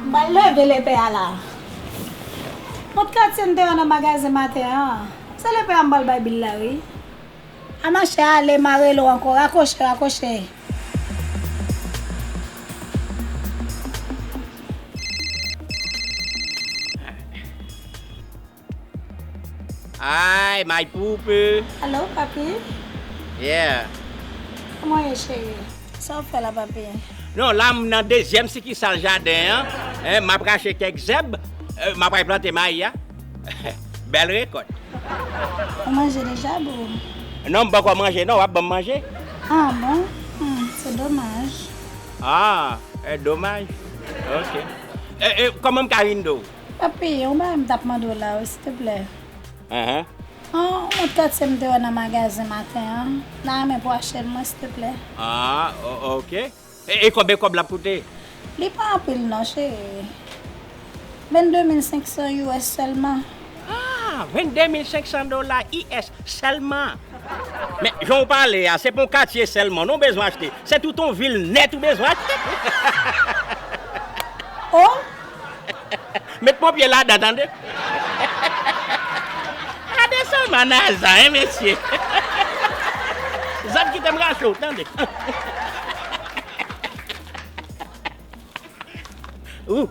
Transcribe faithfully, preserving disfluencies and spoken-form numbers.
M pral leve lepè a la. Mont katye m te wè nan magazen maten an. Se lepè a m pral bay bil la, wi. A machè, ale, m a rele w ankò. Rakwoche, rakwoche. Ay, my poupou. Alo, papi? Yeah. Kòman w ye, cheri? Sa w fè la, papi? Non, la m nan dezyèm sikisal jaden an. Hein, m ap rache kèk zèb. Euh, m ap al plante mayi a. Bèl rekòt. Ou manje deja, boo? Non, m poko manje, non. W ap ban m manje? Ah, bon? Hmm, se domaj. Ah, e domaj. Ok. E, e, kòman m ka rindo w? Papi, yon bagay m t ap mande w la, wi, silteplè. Ahan. Yon, yon katye m te wè nan magazen maten an. M ta renmen pou w achte l mwen, silteplè. Ah, o-, ok. E, e konbyen kòb l ap koute? Li pa anpil non, cheri. Vennde mil senk san U S sèlman. Ah, vennde mil senk san dola U S sèlman. Men, jan w pale a, se pa yon katye sèlman, non, w bezwen achte. Se tout yon vil nèt ou bezwen achte. Oh! Met ponpye ladan, tande. Gade sèlman naza, hein, mesye. Zòt kite m rache w, tande. Ou.